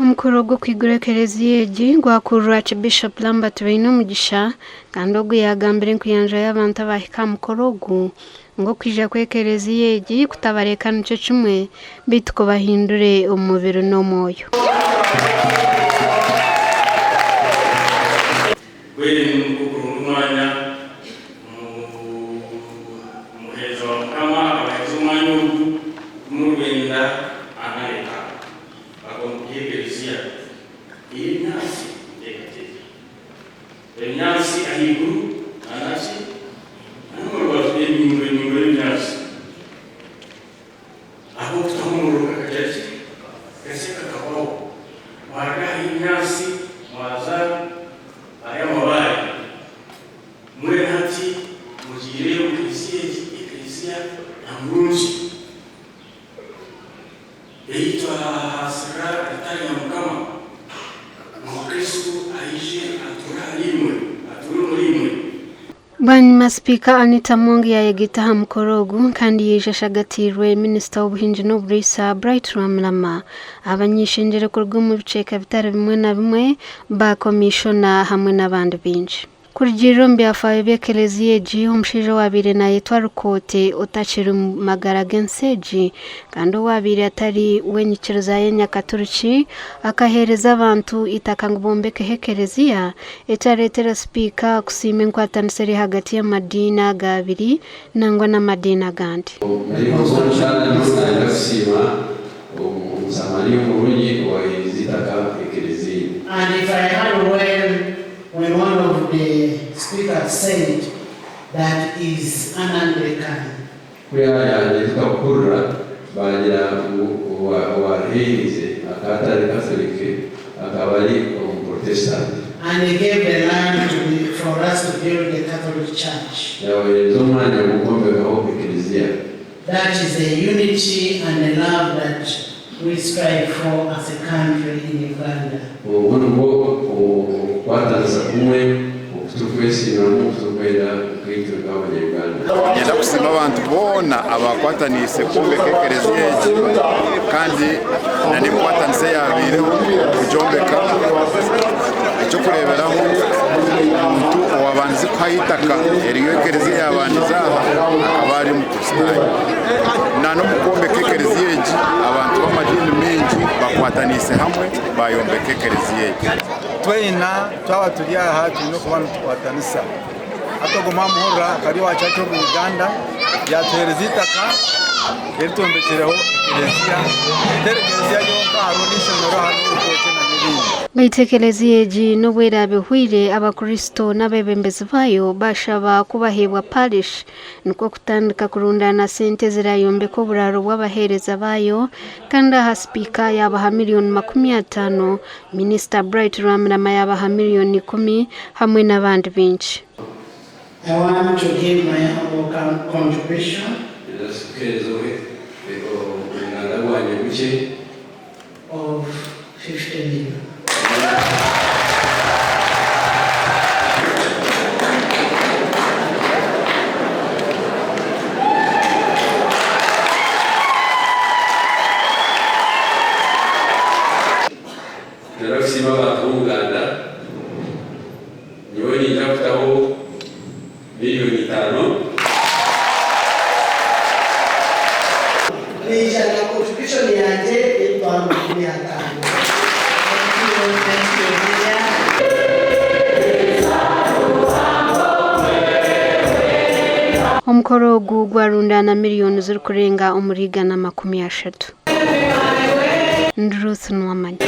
Omukoro gw'okwigura ekereziya egi gwakurirwa Archbishop Lambert Bainomugisha kandi ogu yaagambire enkuyanja y'abantu abaahika aha mukoro ogu ngu okwija kw'ekereziya egi kutabareka nikyo kimwe beitu kubahindure omu mubiri n'omwoyo. Mbwenu nikwo kurunga omwanya omuheereza wa Mukama akabaheereza omwanya ogu kumurwenda anareka akombeka ekereziya ey'ebinyaatsi nteekateeka ebinyaatsi ahaiguru nanaki n'omu rubaju enyungu enyungu y'ebinyaatsi ahabw'okutaho omuriro kakagira ki kakye kakahwaho mwaruga aha y'ebinyaatsi mwaza ahari amabaare mbwenu hati mugiire omu kereziya egi ekereziya nyamurungi. Ei twahaasirira ritari ya Mukama, ngu Kristo aije atuure ahariimwe, atuure omuriimwe. Bwanyima Sipiika Anita Among yaayegaita aha mukoro ogu kandi yaija ashagatiirwe Minisita w'obuhingi n'oburiisa Bright Rwamirama, abany'eishengyero kuruga omu bicweka bitari bimwe na bimwe, ba komishona hamwe n'abandi baingi. Kurugiirira omu byafaayo by'ekelezia egi, omushaija owaabaire naayetwa Rukoote otakiri mu magara g'ensi egi kandi owaabaire atari w'enyikiriza y'enyakaturiki akaheereza abantu eitaka ngu bombekeho ekelezia ekyareetera sipiika kusiima enkwatanisa eri ahagati y'amadiini aga abiri nangwa n'amadiini agandi. Nayenda kusiima Omusamariya omurungi owaheerize eitaka ekelezia. And if I heard well when one of the speakers said that is an Anglican. Ku yaayangire tukakuhurira, baagira ngu owaruheerize akaba atari Katolike, akaba ari Omuporotesitanti. And he gave the land to be for us to build the Catholic Church. Yaabaheereza omwanya gw'okwombekaho ekelezia. That is the unity and the love that we strive for as a country in Uganda. Obwo nibwo okukwatanisa kumwe oku turikwesiimiramu oku turikwenda nkaitwe nk'Abanya-Uganda. Niinyenda kusiima abantu boona abaakwataniise kwombeka ekereziya egi kandi n'enkwatanisa eyaabaireho kugyombeka. Eky'okureeberaho omuntu owaabandize kuhayo eitaka eryo ekereziya yaabandize aha akaba ari Omukristaayo. N'omu kwombeka ekereziya egi abantu b'amadiini maingi bakwataniise hamwe baayombeka ekereziya egi. Twena twaba turi aha twine okuba nitukwatanisa. Hati ogwo mwamuhurira akaba ari owa Church of Uganda yatuhereza eitaka eri twombekireho ekereziya. Teri ekereziya yonka hariho n'eishomero hariho n'orutookye na n'ebindi. Beitu ekereziya egi n'obu eraabe ehweire, abakristo n'abeebembezi baayo baashaba ku baheebwa parish nikwo kutandika kurundaana sente eziraayombeke oburaaro bw'abaheereza baayo kandi aha sipiika yaabaha miriyoni 50 Minisita Bright Rwamirama yaabaha miriyoni ikumi hamwe n'abandi baingi. I want to give my humble contribution. Ninza kukuheereza omuganda gwangye mukye. Of 50 million. Nyowe kusiima abantu b'Omuganda, nyowe niinyija kutaho miriyoni itaano. Naija na contribution yangye y'emitwaro 50. Thank you, dear. Omukoro ogu gwarundaana miriyoni zirikurenga omuri 130. Ndi Ruth Nuwamanya.